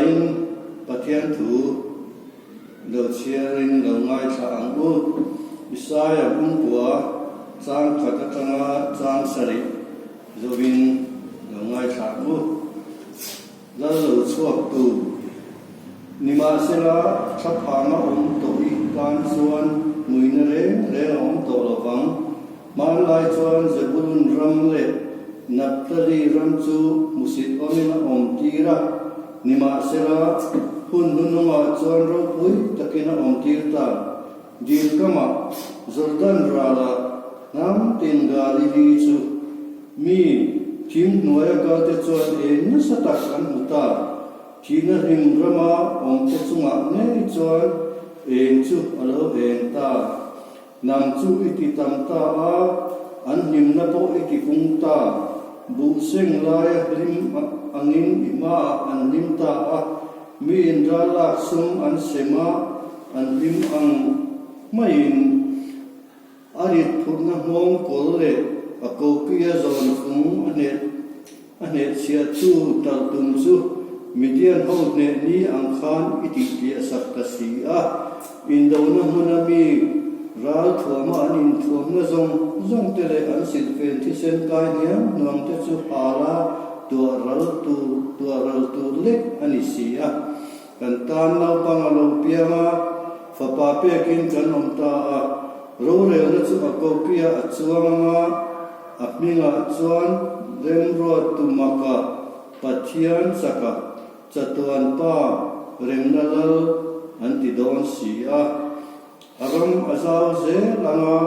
Zain Pathian thu lo chhiarin lo ngaithla ang u. Isaia pumpuaa chang khat atanga chang sarih zovin lo ngaithla ang u. Lal lo chhuak tu. Nimahsela, thlaphang a awm tawh i tan chuan hmuina reng reng a awm tawh lo vang. Hmanlai chuan Zebulun ram leh Naphtali ram chu hmusit awmin a awm tir a, nimahsela, hun hnuhnungah chuan ropui takin a awm tir ta. Dil kamah, Jordan ralah hnam tin Galili chu mi thim hnuaia kalte chuan eng nasa tak an hmu ta. Thihna hlim rama awmte chungah ngei chuan eng chu a lo eng ta. Nang chu i ti tam ta a, an hlimna pawh i ti pung ta. Buh seng laia hlim angin i hmaah an hlim ta a, mi inral lak sum an sem a, an hlim ang maiin. A rit phurhna nghawng kawl leh a kokia zawn fung a hneh a hnehchhiahtu talh tum chu Midian ho hneh ni ang khan i tihhliah sak ta si a. Indona hmuna mi ral thuama an inthuamna zawng zawng te leh an silhfen thisen kai hniam hnuang te chu hala tuah ral tur tuah ral tur lek a ni si a. Kan tan naupang a lo piang a, fapa pekin kan awm ta a, rorelna chu a kokiah a chuang ang a, a hmingah chuan Remruattu Maka, Pathian chaka, Chatuan Pa, Remna Lal an ti dawn si a. A ram a zau zel ang a,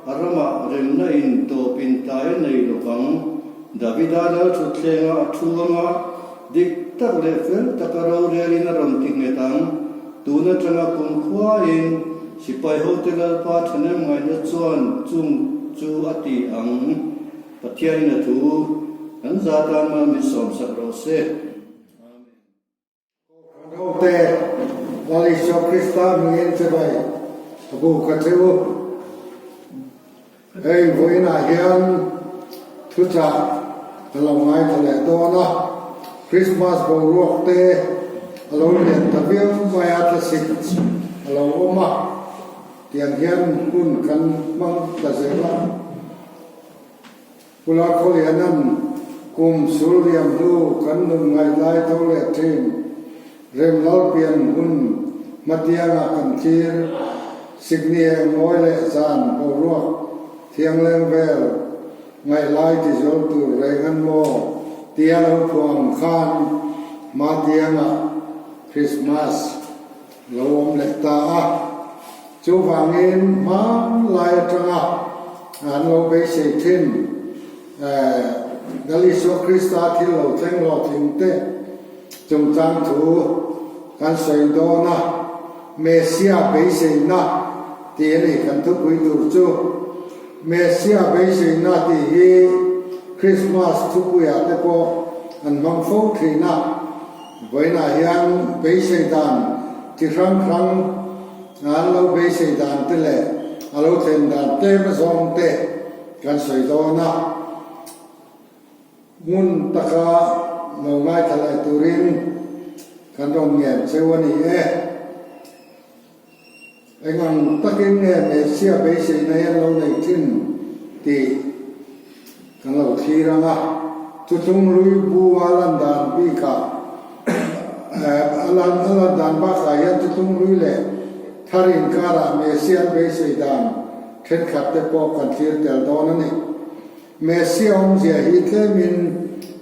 a ramah remna in tawp in tlai a nei lo vang. Davida lal thutthlengah a thu ang a, dik tak leh fel taka rorelin a rawn ti nghet ang. Tun atanga kumkhuain sipai hote Lalpa thahnem ngaihna chuan chung chu a ti ang. Pathianin a thu kan za tan mal min sawmsak rawh se. Amen. Kan hote, Lal Isua Krista hmingin chibai a bu ka che u. Hei vawiinah hian thuchah ka lo ngaithla leh dawn a, Krismas boruak te a lo lian ta viau mai a, thlasik a lo awm a, tiang hian hun kan hmang ta zel a. Pula Khawlianan kum sul liam hnu kan nun ngaih lai tho leh thin. Rem Lalpian hun hmatiangah kan thlir. Sikni eng mawi leh zan boruak thiangleng vel ngaih lai ti zual tur reng an maw tia lo phuah ang khan hmatiangah Christmas lo awm leh ta a. Chuvangin hmanlai atanga an lo beisei thin Lal Isua Krista thil lo thleng hlawhtling te chungchang thu kan sawi dawn a, Messia beiseina tih a ni kan thupui tur chu. Messia beiseina tih hi Krismas thupuiah te pawh an hmang fo thin a, vawiinah hian beisei dan chi hrang hrang An lo beisei dan te leh a lo thlen dan tlem zawng te kan sawi dawn a, hmun taka lo ngaithla leh turin kan rawn ngen cheu a ni e. Eng ang takin nge Messia beiseina hi an lo nei thin tih kan lo thlir ang a, Chuchung lui bu a lan dan bikah a lan a lan dan bakah hian Chuchung lui leh thar inkarah Messia an beisei dan thenkhat te pawh kan thlir tel dawn a ni. Messia awmzia hi tlemin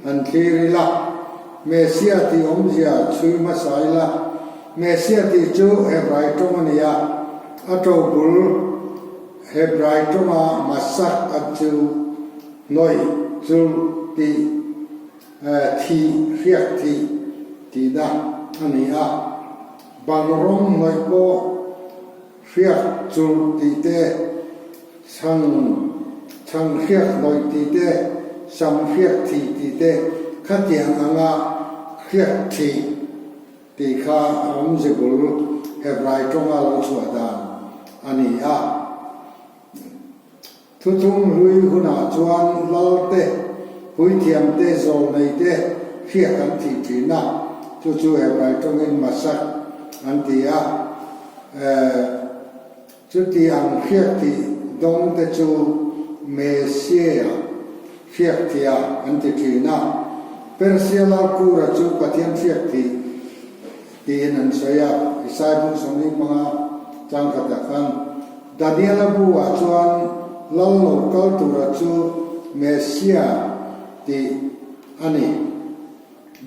han thlir ila, Messia tih awmzia chhui hmasa ila, Messia tih chu Hebrai tawng a ni a, a tobul Hebrai tawnga Masak an chu hnawih chu tih thih hriak thih tihna a ni a, bang rawng hnawih pawh hriak chulh tih te, chhang chhang hriak hnawih tih te, sam hriak thih tih te khatiang anga hriak thih Tih kha awmze bul Hebrai tawnga lo chhuah dan a ni a. Thuthung hlui hunah chuan lal te, puithiam te, zawlnei te hriak an thih thin a. chu chu Hebrai tawngin Masak an ti a. Chuti ang hriak tih dawng te chu Messiah hriak tia an ti thin a. Persia lal Kura chu Pathian hriak tih tiin an sawi a, Isai bung 45 chang khatah khan Daniela bu ah chuan lal lo kal tura chu Messiah tih a ni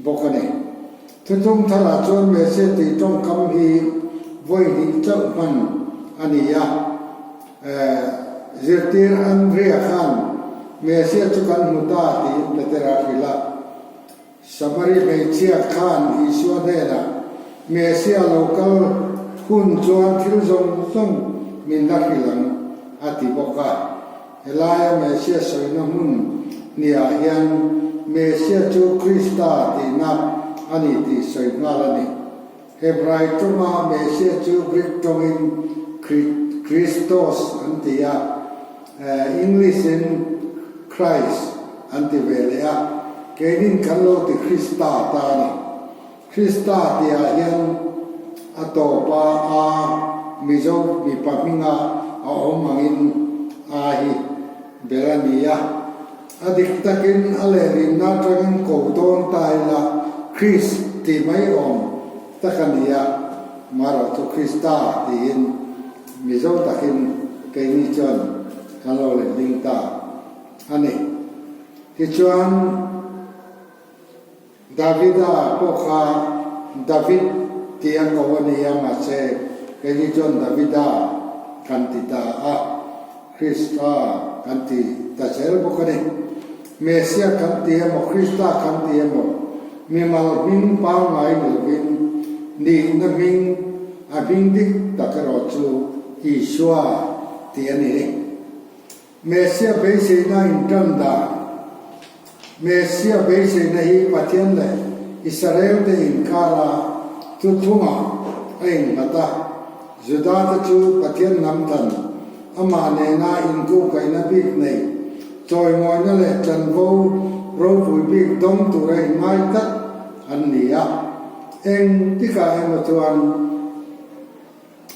bawk a ni. Thuthlung tharah chuan Messiah tih tawngkam hi vawi hnih chauh hman a ni a. Zirtir Andrea khan Messiah chu kan hmu ta tiin Petera a hrilh a. Samari hmeichhia khan Isua hnenah, Messiah lo kal hun chuan thil zawng zawng min la hrilh ang, a ti bawk a. Helaia Messiah sawina hmun hniah hian Messiah chu Krista tihna a ni tih sawi nghal a ni. Hebrai tawnga Messiah chu Greek tawngin Christos an ti a, English-in Christ an ti ve leh a, keinin kan lo ti Krista ta a ni. Krista tihah hian a tawpa a Mizo mipa hminga a awm angin a hi ber a ni a. A dik takin a lehlinna atangin ko dawn ta ila Christ tih mai awm tak a ni a, marawh chu Krista tiin Mizo takin keini chuan kan lo lehling ta a ni. Tichuan. Davida pawh kha David tih a ko a ni a, mahse keini chuan Davida kan ti ta a, Krista kan ti ta zel bawk a ni. Messiah kan ti emaw, Krista kan ti emaw, mimal hming pangngai ni lovin nihna hming, a hming dik tak erawh chu Isua tih a ni. Messiah beiseina intan dan. Messiah beiseina hi Pathian leh Israel te inkara thuthlungah a innghat a. Juda te chu Pathian hnam than, amah nena inkungkaihna bik nei, chawimawina leh chanvo ropui bik dawng tura inngai tlat an ni a. Eng tikah emaw chuan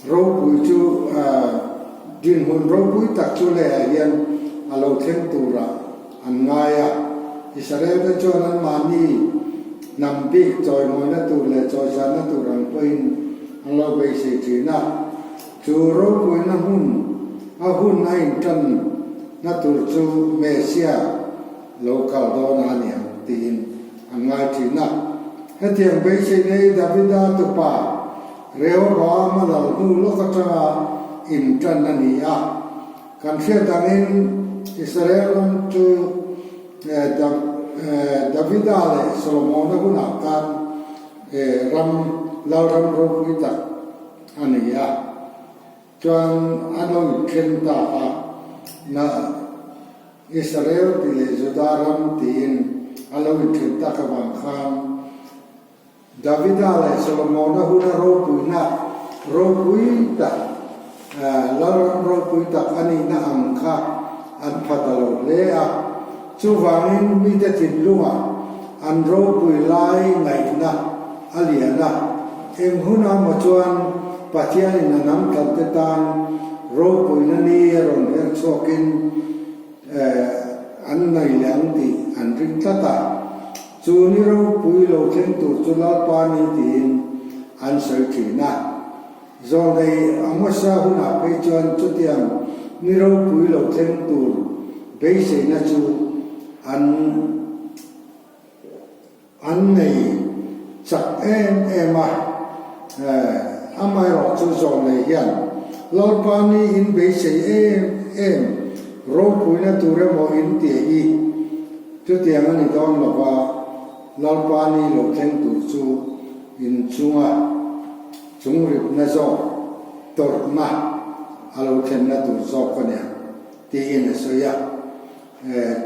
Ropui chu dinhmun ropui tak chu leiah hian a lo thleng turah an ngai a. Israel te chuan anmahni hnam bik chawimawina tur leh chawisanna tur ang pawhin an lo beisei thin a. Chu ropuina hmun a hun a intanna tur chu Messiah lo kal dawn a ni ang tiin an ngai thin a. Hetiang beisei nei Davida tupa Rehoboam a lal hnu lawk atanga intan a ni a. Kan hriat angin Israel ram chu Davida leh Solomona hunah khan ram lalram ropui tak a ni a. Chuan a lo inthleng ta a, na Israel ti leh Juda ram tiin a lo inthleng tak avang khan Davida leh Solomona huna ropuina ropui tak, lalram ropui tak a nihna ang kha an pha ta lo hle a. Chuvangin mite thinlungah an ropui lai ngaihna a lian a. Eng huna maw chuan Pathianin a hnam thlante tan ropuina ni a rawn her chhuakin an nei leh ang tih an ring tlat a. Chu ni ropui lo thleng tur chu Lalpa ni tiin an sawi thin a. Zawlnei Amosa hunah phei chuan chutiang ni ropui lo thleng tur beiseina chu an An nei chak em em a, amaherawh chu zawlnei hian Lalpa ni in beisei em em ropuina tur emaw in tih hi chutiang a ni dawn lo va, Lalpa ni lo thleng tur chu in chunga chungripna zawk tawrhna a lo thlenna tur zawk a nia tiin a sawi a.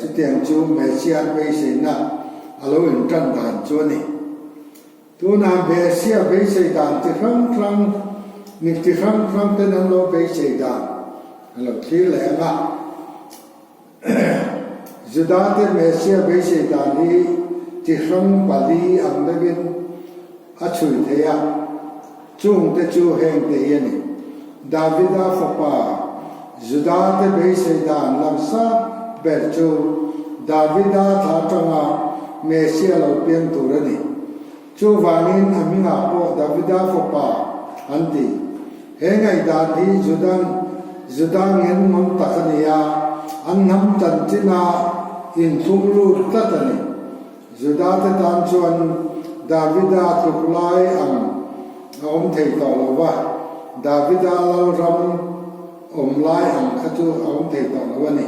Chutiang chu Messiah beiseina a lo intan dan chu a ni. Tunah Messiah beisei dan chi hrang hrang, mi chi hrang hrang ten an lo beisei dan a lo thlir leh ang a. Juda te Messiah beisei dan hi chi hrang pali ang deuhin. a chhui thei a, chungte chu hengte hi a ni, Davida fapa Judate beisei dan langsat ber chu Davida thla atanga Messia lo piang tur a ni. Chuvangin a hmingah pawh Davida fapa an ti. He ngaihdan hi Judan Juda ngen ngawm tak a ni a, an hnam chanchin a inthlung lut tlat a ni. Judate tan chuan Davida tluk lai ang a awm thei tawh lo va, Davida lalram awm lai ang kha chu a awm thei tawh lo a ni.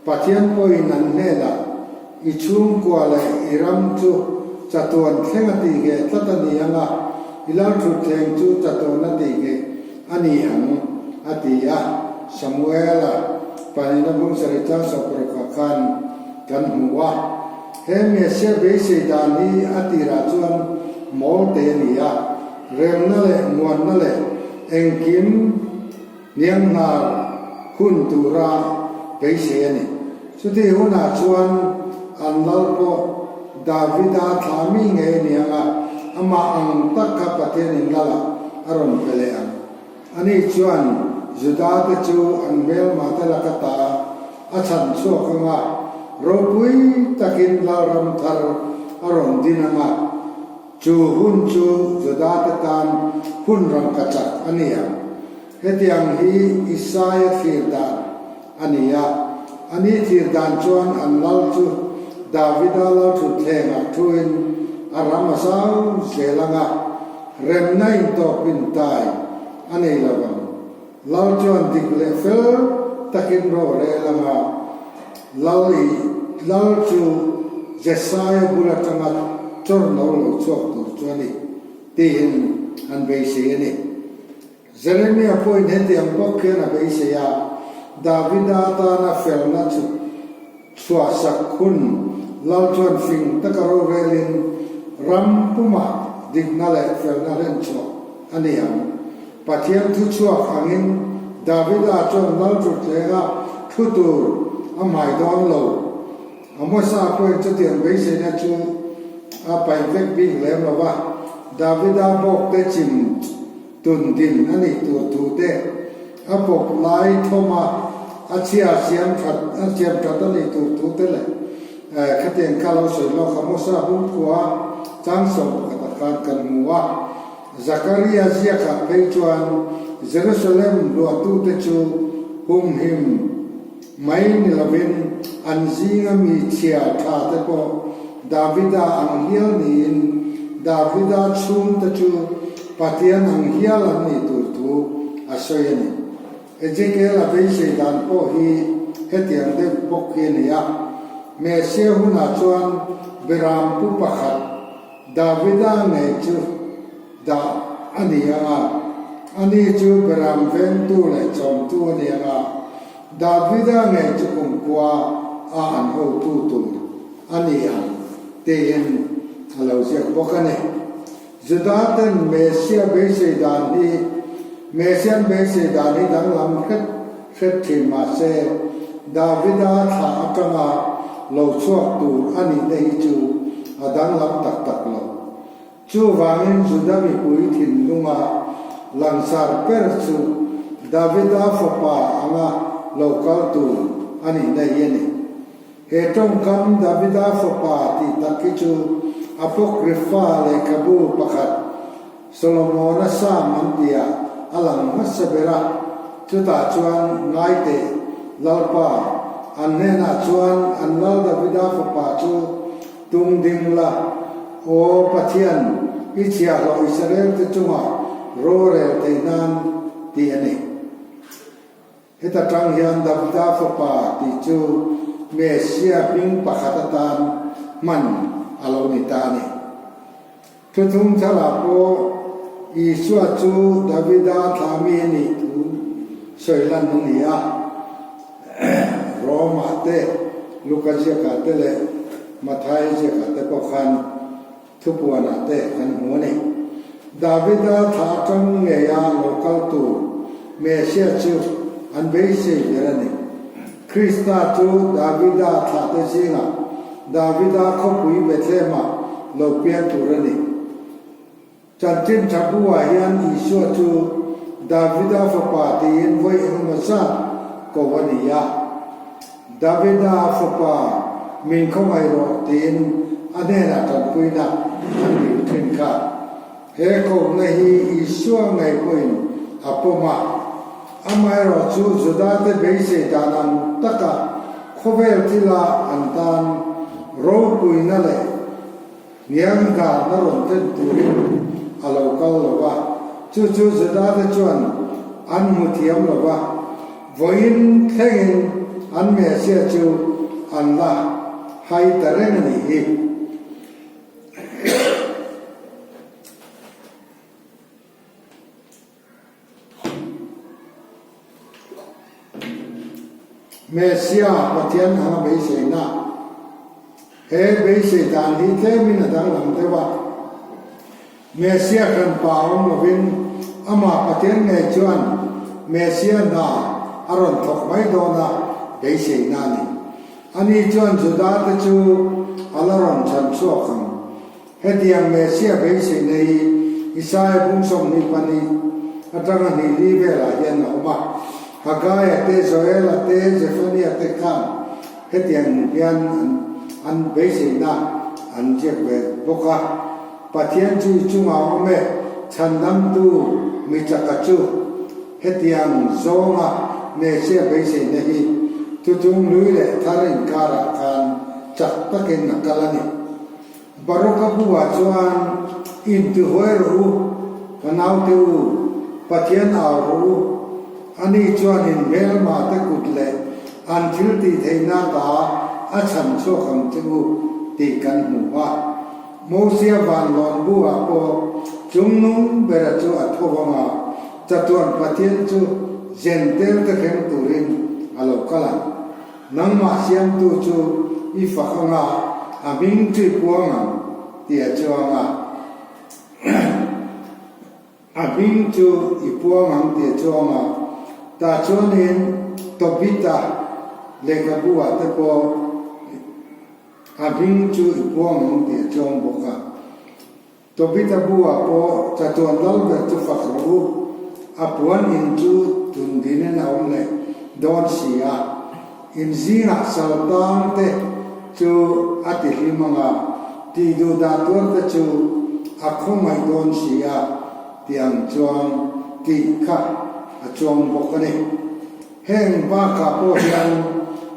Pathian pawhin an hnenah, I chhungkua leh i ram chu chatuan thleng a tih ngheh tlat a ni ang a, i lalthutthleng chu chatuan a tih ngheh a ni ang, a ti a. Samuela pahnihna bung sarih chang sawmparukah khan kan hmu a. He Messiah beisei dan hi a tirah chuan mawl te a ni a, remna leh muanna leh engkim hnianghnar hun tura beisei a ni. Chutih hunah chuan an lal pawh Davida thla mi ngei a ni ang a, amah ang tak kha Pathianin lalah a rawn pe leh ang. Ani chuan Judate chu an hmelmate laka ta a chhan chhuak ang a, ropui takin lalram thar a rawn din ang a, chu hun chu Judate tan hun rangkachak a ni ang. Hetiang hi Isaia thlir dan a ni a, ani thlir dan chuan an lal chu Davida lalthutthlengah thuin a ram a zau zel ang a, remna intawpin tai a nei lo ang. Lal chuan dik leh fel takin ro rel ang a, lal i lal chu Jesaia bul atanga chawrno lo chhuak tur chu a ni, tiin an beisei a ni. Jeremia pawhin hetiang bawk hian a beisei a, Davida tana felna chu chhuahsak hun lal chuan fing taka rorelin ram pumah dikna leh felna hlenchhuah a ni ang. Pathian thu chhuak angin Davida chuan lal thutthlenga thu tur a hmai dawn lo. Amosa pawhin chutiang beiseina chu a paih vek bik lem lo va, Davida bawkte chim tun din a nih tur thu te, a pawp lai thawm a, a chhia siam that a siam that a nih tur thu te leh khatiang kha lo sawi lawk. Amosa bungkhua changsawm pakhatah khan kan hmu a, Zakaria ziakah phei chuan Jerusalem luahtute chu humhim Mai ni lovin an zinga mi chhia tha te pawh Davida ang hial niin Davida chhungte chu Pathian ang hial an nih tur thu a sawi a ni. Ezekiel a beisei dan pawh hi hetiang deuh bawk hi a ni a, Messiah hunah chuan Beram pu pakhat Davida ngei chu dah a ni ang a, ani chu Beram vengtu leh chawmtu a ni ang a, Davida ngei chu kumkhua a an hotu tur a ni ang tiin a lo ziak bawk a ni. Juda ten Messia beisei dan hi Messian beisei dan hi danglam hret hret thin mah se, Davida thla atanga lo chhuak tur a nihna hi chu a danglam tak tak lo. Chuvangin Juda mipui thinlunga langsar ber chu Davida fapa anga lo kal tur a nihna hi a ni. He tawngkam Davida fapa tih tak hi chu Apocrypha lehkhabu pakhat Solomona Psalm an tihah a lang hmasa ber a, chutah chuan Ngaiteh, Lalpa, an hnenah chuan an Lal Davida fapa chu Tung ding la, Aw Pathian, i chhiahhlawh Israel-te chungah rorel theih nan tih a ni. Heta tang hian Davida fapa tih chu Messia hming pakhat atan hman a lo ni ta a ni. Thuthung tharah pawh Isua chu Davida thla mi a nih thu sawi lan a ni a. Rome-ah te, Luka ziakah te leh Matthai ziakah te pawh khan thupuanah te kan hmu a ni. Davida thla atang ngeia lo kal tur Messiah chu an beisei ber a ni. Krista chu Davida thlahte zingah Davida khawpui Bethlehem-ah lo piang tur a ni. Chanchin tha bu-ah hian Isua chu Davida fapa tiin vawi engemaw zat ko a ni a. Davida fapa min khawngaih rawh tiin a hnenah tanpuina an dil thin kha. He kohna hi Isua ngei pawhin a pawm a. Amaherawhchu Judate beisei dan ang taka khawvel thila an tan ropuina leh Hnianghna na rawn thlen turin a lo kal lo va, chu chu Judate chuan an hmu thiam lo va, vawiin thlengin an Messiah chu an la hai ta reng a nih hi. Messiah Pathian anga beiseina He beisei dan hi tlemin a danglam deuh a. Messiah hranpa awm lovin amah Pathian ngei chuan Messiah hna a rawn thawk mai dawn a beiseina a ni. Ani chuan Juda te chu a la rawn chhan chhuak ang. Hetiang Messiah beiseina hi Isaia bung 22 atanga hnih li velah hian a awm a. Hagaia te, Joela te, Zephaniah te khan hetiang hian an beiseina an ziak ve bawk a. Pathian chu i chungah awm e, chhandamtu mi chaka chu. Hetiang zawnga Messiah beiseina hi thuthung lui leh thar inkarah khan chak takin a kal a ni. Baruka buah chuan intihuai rawh u, ka naute u, Pathian au rawh u, ani chuan in hmelma te kut leh an thil tih theihna ta a chhan chhuak ang che u tih kan hmu a. Mosia vanlawn buah pawh chungnung bera chu a tho vang a, chatuan Pathian chu Zentel te thleng turin a lo kal ang. Nangmah siamtu chu i fak anga a hming chu i puang ang tih a chuang a, a hming chu i puang ang tih a chuang a, tah chuanin Tobit-a lehkhabu ah te pawh a hming chu i puang ang tih a chuang bawk a. Tobit-a bu ah pawh chatuan lal ber chu fak rawh u, a puan in chu tun dinin a awm leh dawn si a, in zingah sal tang te chu a ti hlim ang a, tih duh dah tuar te chu a khawngaih dawn si a ti ang chuan tih kha a chuang bawk a ni. Heng bakah pawh hian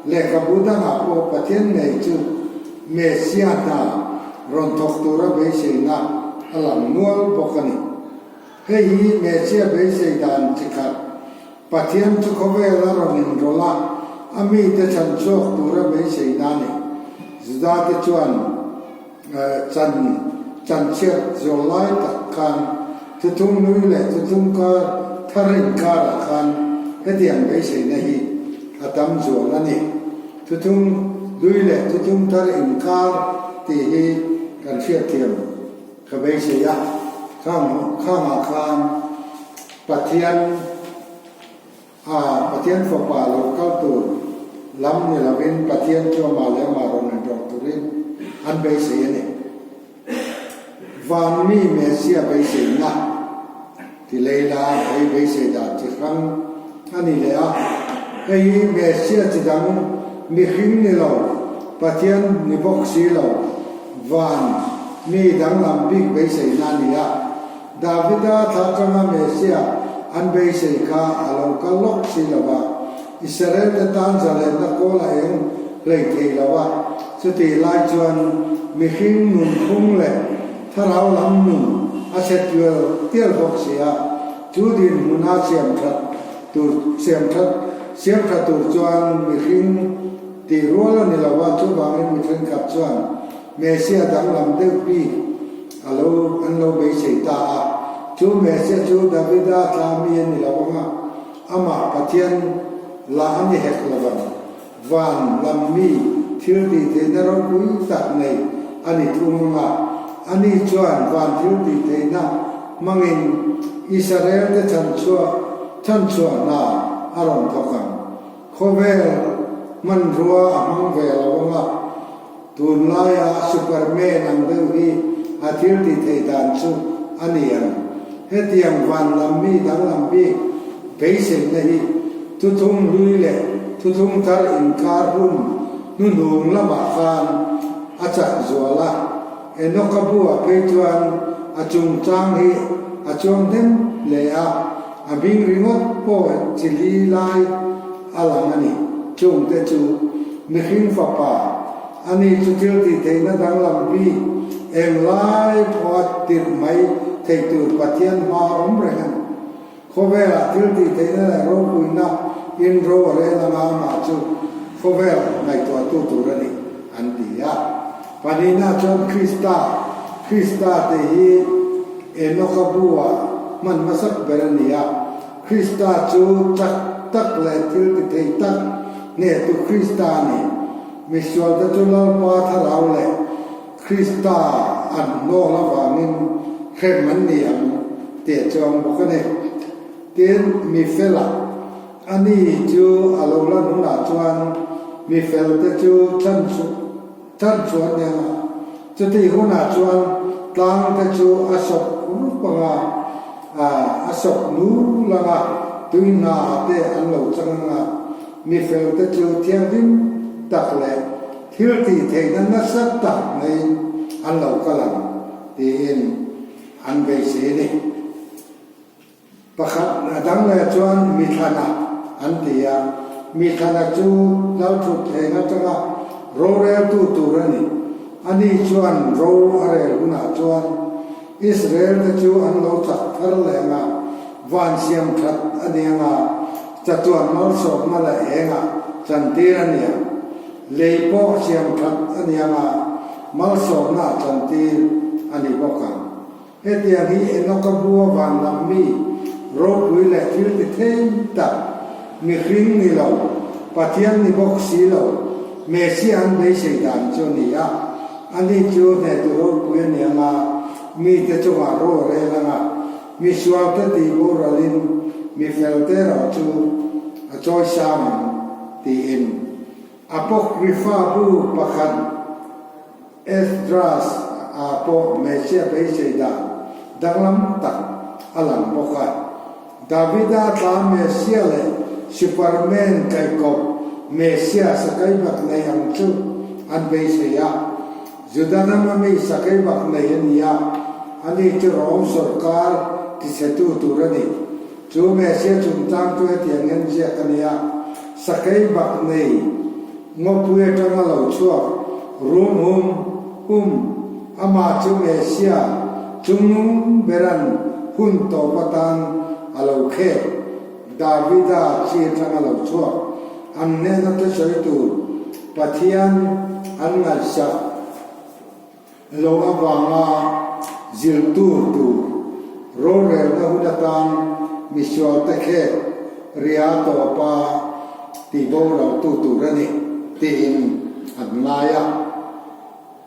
lehkhabu dangah pawh Pathian ngei chu Messiah hna rawn thawk tura beiseina a lang nual bawk a ni. Hei hi Messiah beisei dan chi khat, Pathian chu khawvel a rawn inrawlh a, a mite chhan chhuak tura beiseina a ni. Judate chuan chan chanchhiat zual lai tak khan thuthung nui leh thuthung kar thar inkarah khan hetiang beiseina hi a tam zual a ni. Thuthung nui leh thuthung thar inkar tih hi kan hriatthiam ka beisei a, khang khangah khan Pathian A, Pathian Fapa lo kal tur lam ni lovin Pathian chu amah leh amah rawn inrawlh turin an beisei a ni. Van mi Messia beiseina ti lei la hei beisei dan chi hrang a ni leh a. Hei hi Messia chi dang mihring ni lo, Pathian ni bawk si lo, van mi danglam bik beiseina a ni a. Davida thla atanga Messia an beisei kha a lo kal lawk si lo va, Israel-te tan zalenna kawl a eng hlei thei lo a, chutih lai chuan mihring nun phung leh thlarau lam nun a chhe tial tial bawk si a, chu dinhmuna siam that tur siam that siam tha tur chuan mihring tih rual a ni lo a, chuvangin mi thenkhat chuan Messia danglam deuh bik a lo an lo beisei ta a. Chu Messia chu Davida thla mi a ni lo ang a, amah Pathian lah a ni hek lo vang. Van lam mi thil tih theihna ropui tak nei a ni thung ang a, ani chuan van thil tih theihna hmangin Israel te chhanchhuah chhanchhuah hna a rawn thawk ang. Khawvel hmanrua a hmang ve lo ang a. Tunlaia Superman ang deuh hi a thil tih theih dan chu a ni ang. Hetiang van lam mi danglam bik beiseina hi Thuthlung Hlui leh Thuthlung Thar inkar hun hnuhnung lamah khan a chak zual a. Enoka buah phei chuan a chungchang hi a chuang hnem hle a, a hming ringawt pawh chi li lai a lang a ni. Chungte chu mihring fapa a ni chu thil tih theihna danglam bik englai pawha tirh mai theih tur Pathian hma awm reng a ni. Khawvelah thil tih theihna leh ropuina in ro a rel anga amah chu khawvel ngaihtuahtu tur a ni, an ti a. Pahnihna chuan Krista, Krista te hi Enoka bu-ah hman hmasak ber a ni a. Krista chu chak tak leh thil ti thei tak hnehtu Krista a ni. Misualte chu Lalpa thlarau leh Krista an hnawl avangin hrem an ni ang tih a chuang bawk a ni. Tin, mi fela a ni chu a lo lan hunah chuan mi felte chu chhan chhan chu an ni ang a, chutih hunah chuan tlangte chu a sawp rup ang a, a sawp nul ang a, tui hna te an lo chang ang a, mi felte chu thianghlim tak leh Thil tih theihna nasa tak maiin an lo kal ang tiin an beisei a ni. Pakhat a dang leh chuan Mithlana an ti a, Mithlana chu Lalthutthleng atanga roreltu tur a ni. Ani chuan ro a rel hunah chuan Israel te chu an lo chak thar leh ang a, van siam that a ni ang a, chatuan malsawmna leh engah chantir a ni ang. Lei pawh siam that a ni ang a, malsawmna a chantir a ni bawk ang. Hetiang hi Enoka bua van lam mi ropui leh thil ti thei tak, mihring ni lo, Pathian ni bawk si lo, Messiah an beisei dan chu a ni a. Ani chu hnehtu ropui a ni ang a, mite chungah ro a rel ang a, mi sualte tih boralin mi felte erawh chu a chawi sang ang, tiin. Apocrypha bu pakhat Esdras ah pawh Messiah beisei dan danglam tak a lang bawk a. Davida thla Messiah leh Superman kaikawp Messiah sakeibak nei ang chu an beisei a. Juda rama mi sakeibak nei a ni a, ani chu Rom sawrkar tichhetu tur a ni. Chu Messiah chungchang chu hetiang hian ziak a ni a, Sakeibak nei ngawpui atanga lo chhuak rum hum hum, amah chu Messiah chungnung beran hun tawp atan a lo khek, Davida chi atanga lo chhuak, an hnena thusawi tur Pathian an ngaihsak lo avanga zirtur tur rorelna hun atan misualte khek ria tawpa tih boraltu tur a ni tiin an ngai a.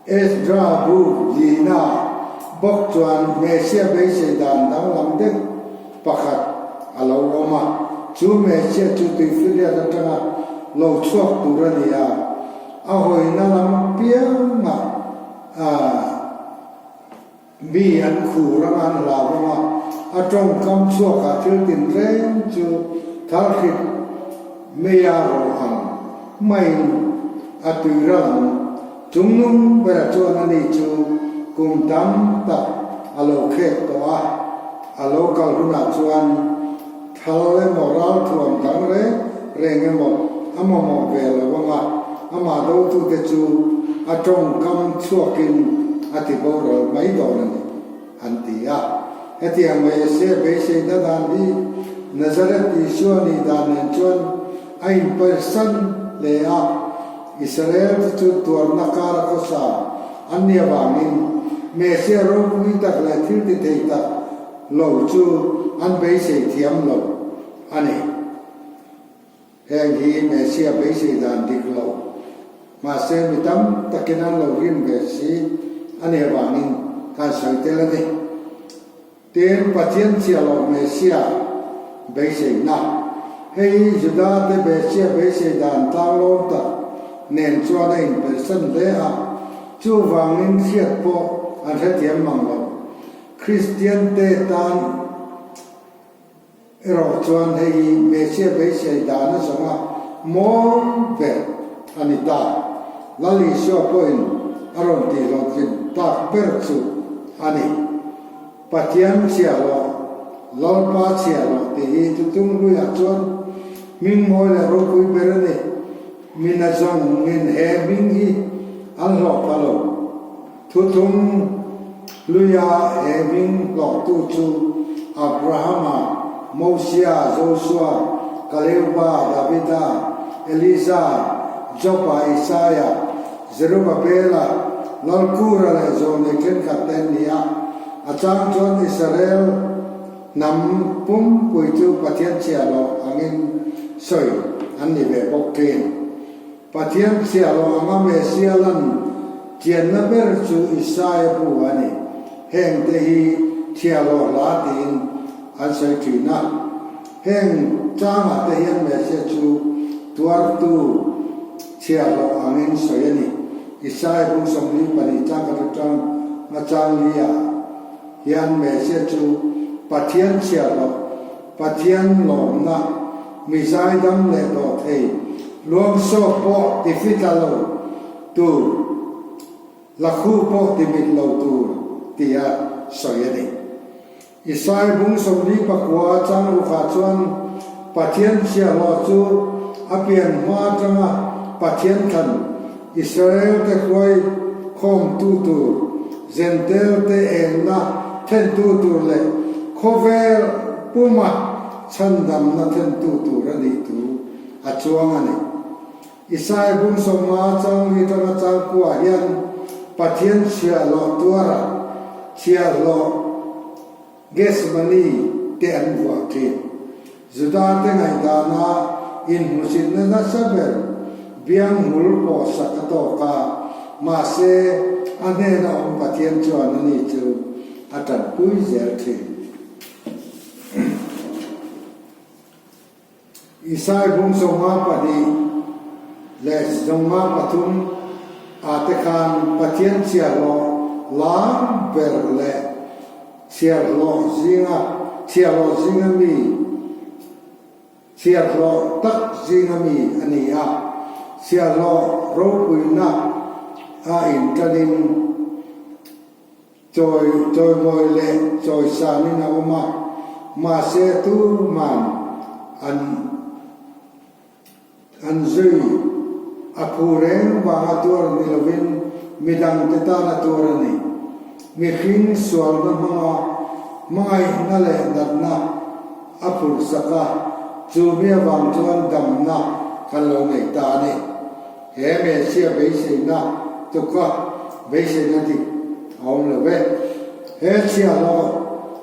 Ezra bu lina bawk chuan Messiah beisei dan danglam deuh pakhat a lo awm a, chu Messiah chu tuifiriat atanga lo chhuak tur a ni a, A hawina lam apiangah mi an khur anga an hlau anga, a tawngkam chhuakah thil tinreng chu thalhrit meia rawh ang maiin a tui ral ang. Chungnung bera chuan ani chu kum tam tak a lo khek tawh a, a lo kal hunah chuan Thal emaw ralthuam dang reng reng emaw a mamawh ve lo anga, amah dotute chu a tawngkam chhuakin a ti boral mai dawn a ni, an ti a. Hetiang Messiah beiseina dan hi Nazareth Isua nih dan nen chuan a inpersan hle a, Israel te chu tuarna kar a khawsa an nih avangin Messiah ropui tak leh thil ti thei tak lo chu an beisei thiam lo a ni. Heng hi Messiah beisei dan dik lo, mahse mi tam takin an lo rin ve si a nih avangin kan sawi tel a ni. Tin, Pathian chiah lo Messiah beiseina, hei hi Juda te Messiah beisei dan tlanglawm tak nen chuan a inpersan hle a, chuvangin hriat pawh an hrethiam mang lo. Kristiante tan erawh chuan hei hi Messia beisei dan a zawnga mawi ber a ni ta. Lal Isua pawhin a rawn tihhlawhtlin tak ber chu a ni. Pathian chhiahhlawh, Lalpa chhiahhlawh tih hi thutung hluiah chuan hming mawi leh ropui ber a ni. Mina zawngin he hming hi an hlawh pha lo. Thutung hluia he hming hlawhtu chu Abrahama, Mosia, Josua, Kaleuba, Davida, Elisa, Joba, Isaia, Zerubabela, Lalkura leh Zawlnei thenkhat te an ni a, a chang chuan Israel hnam pumpui chu Pathian chhiahhlawh angin sawi an ni ve bawk thin. Pathian chhiahhlawh anga Messia lan chianna ber chu Isaia bu a ni. Heng te hi chhiahhlawh hla tiin an sawi thin a. Heng changah te hian Messia chu tuartu chhiahhlawh angin sawi a ni. Isaia bung 42 chang khat atang nga chang liah hian Messia chu Pathian chhiahhlawh, Pathian lawmna, mi zaidam leh tawh thei, luangsawk pawh ti fitla lo tur, Lakhu pawh ti mit lo tur tia sawi a ni. Isai bung 49 chang rukah chuan Pathian chhiahhlawh chu a pian hma atanga Pathian thlan Israel te hruai khawmtu tur, Zentel te engna thentu tur leh khawvel puma chhandamna thentu tur a nih thu a chuang a ni. Isai bung 50 chang li tanga chang kuah hian Pathian chhiahhlawh tuara chhiahhlawh Gethsemane te an vuah thin. Juda te ngaihdana inhmuhsitna nasa ber biang hmul pawh sak a tawk a, mahse a hnena awm Pathian chuan ani chu a tanpui zel thin. Isai bung 52 leh 53 ah te khan Pathian chhiahhlawh lar ber leh chhiahhlawh zinga chhiahhlawh zinga mi chhiahhlawh tak zinga mi a ni a, chhiahhlawh ropuina a inṭanin Chawi chawimawi leh chawisanin a awm a, mahse tuman an an zui a phu reng vanga tuar ni lovin midangte tan a tuar a ni. Mihring sualna hmanga hmangaihna leh natna a phurhsak a, chu mi avang chuan damna kan lo nei ta a ni. He Messia beiseina tuka beiseina dik a awm lo ve. He chhiahhlawh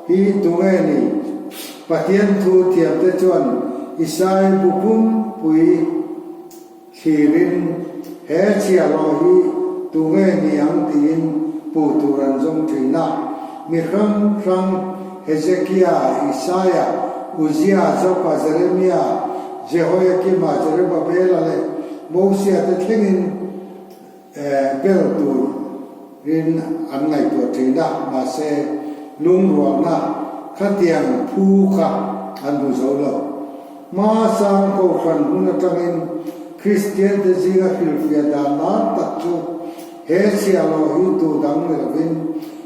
hi tunge ni? Pathian thu thiamte chuan Isai bu pumpui thlirin he chhiahhlawh hi tunge ni ang tiin puh tur an zawng thin a. Mi hrang hrang Hezekia, Isaia, Uzia, Jopa, Jeremia, Jehoiakima, Jerubabela leh Mosia te thlengin bel turin an ngaihtuah thin a, mahse lungrualna khatiang phu kha an hmu zo lo. Hmasang Kohhran hun atangin Kristiante zinga hrilhfiah dan lar tak chu he chhiahhlawh hi tu dang ni lovin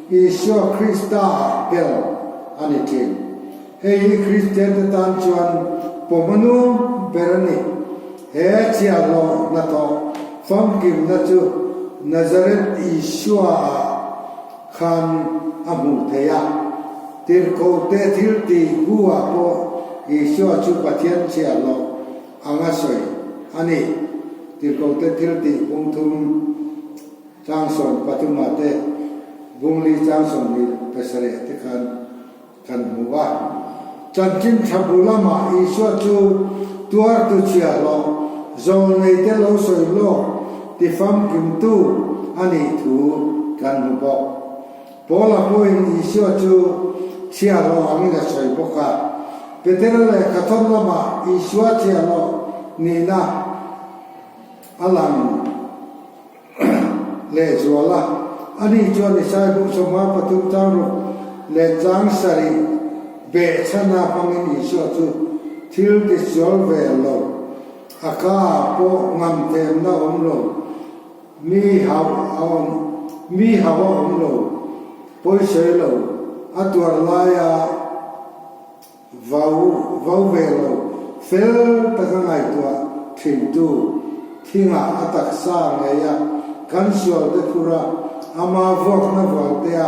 Isua Krista ah bel a ni thin. Hei hi Kristiante tan chuan pawm a nuam ber a ni. He chhiahhlawh hnathawh famkimna chu Nazareth Isua-ah khan a hmuh theih a. Tirhkohte thiltih bu-ah pawh Isua chu Pathian chhiahhlawh anga sawi a ni. Tirhkohte thiltih bung thum chang 13 te, bung li chang 27 te khan Kan hmu a. Chanchin tha bu lamah Isua chu tuartu chhiahhlawh zawlneite lo sawi lawk ti famkimtu a nih thu kan hmu bawk. Paula pawhin Isua chu chhiahhlawh angin a sawi bawk a. Petera lehkhathawn lamah Isua chhiahhlawh nihna a lang. Lehzuala, ani chuan Isai bung 53 chang ruk. leh chang sarih behchhana hmangin Isua chu thil tisual ve lo, a ka ah pawh ngam themna awm lo, mi hauh a awm, mi hauh a awm lo, pawisawi lo, a tuar laia Vau vau ve lo, fel taka ngaihtuah thintu thingah a taksa ngei a, kan sualte phur a, ama vuakna vualtea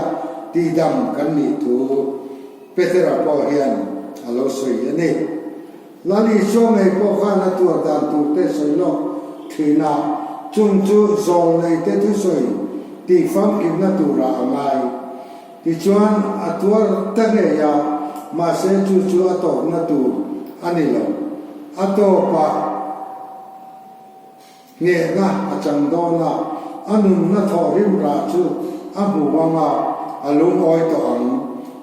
tihdam kan nih thu Petera pawh hian a lo sawi a ni. Lal Isua ngei pawh khan a tuar dan turte sawi lawk thin a, chung chu zawlneite thusawi tihfamkimna turah a ngai. Tichuan, a tuar ta ngei a, mahse chu chu a tawpna tur a ni lo. A tawpah nghehna a chang dawn a, a nunna thawhrim rah chu a hmu ang a, a lungawi tawh ang.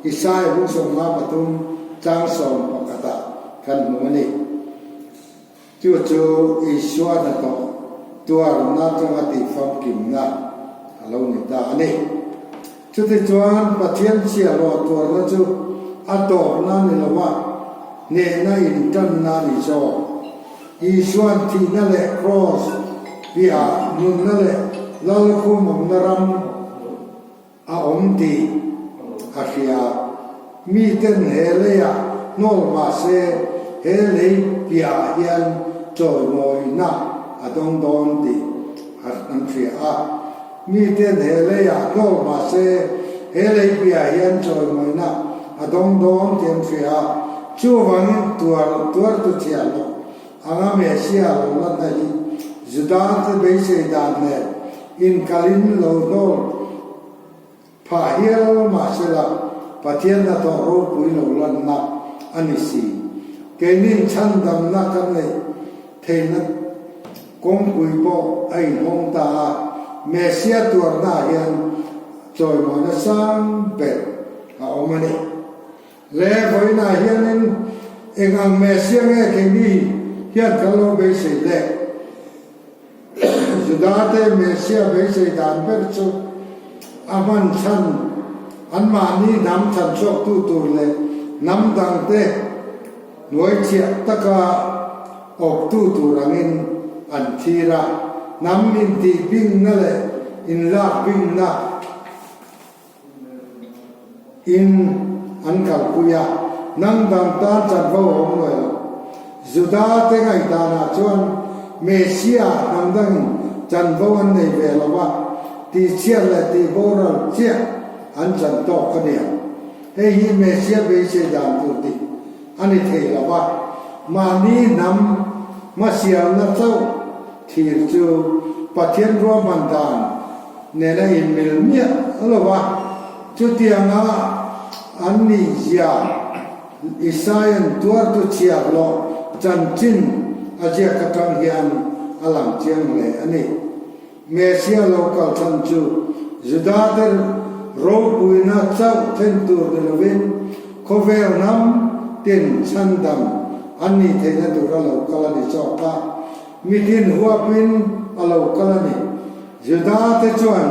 Isaiah bung 53 tlang sawm pakhatah kan hmu a ni. Chu chu Isua hnathawh tuarna chunga tihfamkimna a lo ni ta a ni. Chutichuan, Pathian chhiahhlawh tuarna chu a tawpna ni lova hnehna intanna a ni zawk. Isua'n thihna leh kraws piahah nunna leh lalkhum awmna ram a awm tih a hria. Miten he leiah hnawl mah se he lei piahah hian chawimawina a dawng dawn tih an hria a. Miten he leiah hnawl mah se he lei piahah hian chawimawina a dawng dawn tih an hria a. Chuvangin tuar tuartu chhiah loh anga Messiah lo lanna hi Juda te beisei dan nen inkalin lo hnawl phah hial mahsela Pathian hnathawh ropui lo lanna a ni si. Keinin chhandamna kan neih theihna kawngpui pawh a inhawng ta a, Messiah tuarnaah hian chawimawina sang ber a awm a ni. Le vawiinah hianin eng ang Messiah nge keini hian kan lo beisei le? Judate Messiah beisei dan ber chu a hman chhan anmahni hnam chhan chhuaktu tur leh hnam dangte hnuaichhiah taka awptu tur angin an thlir a, hnam intihbingna leh inlakbingna In an kalpui a, nang dang tan chanvo a awm lo lo. Juda te ngaihdanah chuan Messiah hnam dangin chanvo an nei ve lo a, tihchhiat leh tihboral chiah an chan tawk a nia. Hei hi Messiah beisei dan tur dik a ni thei lo a, mahni hnam hmasialna chauh thir chu Pathian ruahman dan nena inmil miah lo va, chutianga an nihzia Isaia'n tuartu chhiahhlawh chanchin a ziak atang hian a lang chiang hle a ni. Messiah lo kal chhan chu Judate ropuina chauh thlen tur ni lovin khawvel hnam tin chhandam an nih theihna tura lo kal a ni zawk a, mitin huapin a lo kal a ni. Juda-te chuan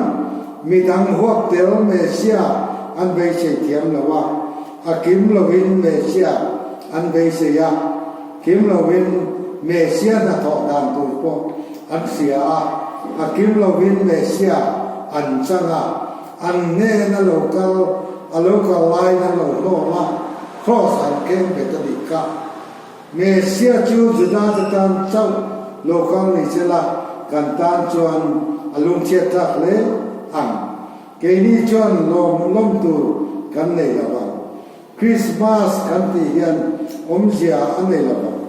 mi dang huap tel Messiah an beisei thiam lo a, a kim lovin Messiah an beisei a, kim lovin Messiah hnathawh dan tur pawh an hria a, a kim lovin Messiah an chang a, an hnen a lo kal, a lo kal laiin an lo hlawm a, kraws an keng bet a nih kha. Messiah chu Juda-te tan chauh lo kal ni se la, kan tan chuan a lungchhiat tlak hle ang. Keini chuan lawm lawm tur kan nei lo vang. Krismas kan tih hian awmzia a nei lo vang.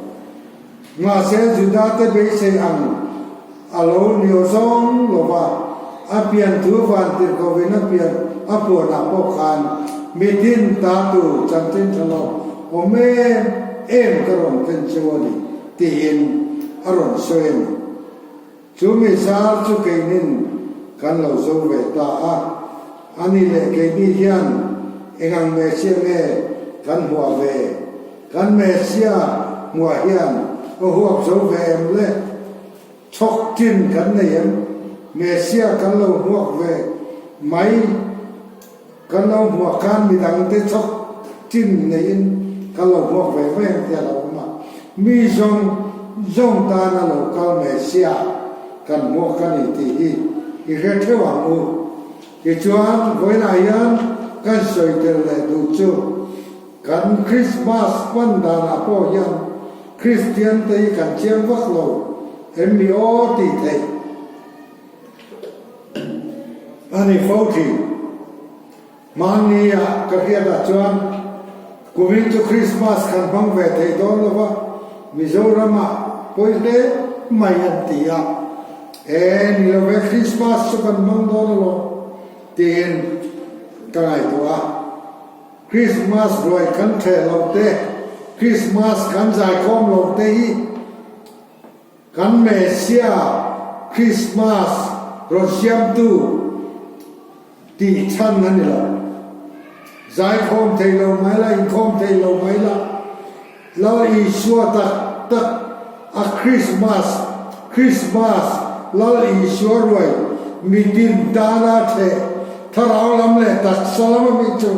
Mahse, Juda-te beisei ang a lo ni awzawng lo va, a pian thu vantirhkohin a pian a puanah pawh khan mitin ta tur chanchin tha lo awm em em ka rawn thlen cheu a ni tiin a rawn sawi a ni. Chu mi zar chu keinin kan lo zo ve ta a, ani leh keini hian engang Messiah nge kan hmuah ve? Kan Messiah hmuah hian a huap zo ve em le? Chhawk tin kan nei em? Messiah kan lo hmuak ve mai. Kan lo hmuak khan midangte chawk chin neiin kan lo hmuak ve mai ang tih a lo awm a. Mi zawng zawng tana lo kal Messiah kan hmuak a ni tih hi i hre theuh ang u. Tichuan, vawiinah hian kan sawi tel leh duh chu kan Krismas hman danah pawh hian Kristiante hi kan chiang vak lo em mi aw tih theih a ni fo thin. Hmanni-ah ka hriatah chuan kumin chu Krismas kan hmang ve thei dawn lo va, Mizoramah pawi hle mai an ti a. E, ni lo ve, Krismas chu kan hmang dawn alawm tiin ka ngaihtuah a. Krismas ruai kan ṭheh lo te, Krismas kan zaikhawm lo te hi Kan Messiah Christmas rawn siamtu tih chhan a ni lo. Zaikhawm thei lo mai la, inkhawm thei lo mai la, Lal Isua tak tak a Christmas, Christmas Lal Isua ruai mitin tana theh thlarau lam leh taksa lama mi chu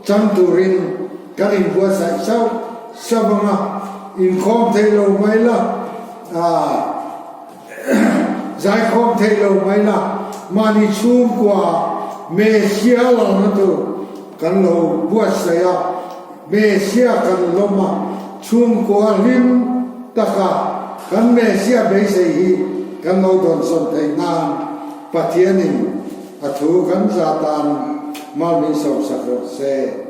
chang turin kan inbuatsaih sauh sauh ang a, inkhawm theih lo mai la, aah zaikhawm theih lo mai la, mahni chhungkua Messiah lalna tur kan lo buatsaih a, Messiah kan lawm a, chhungkua hlim taka kan Messiah beisei hi kan lo dawnsawn theih nan Pathianin a thu kan za tan mal min sawmsak rawh se.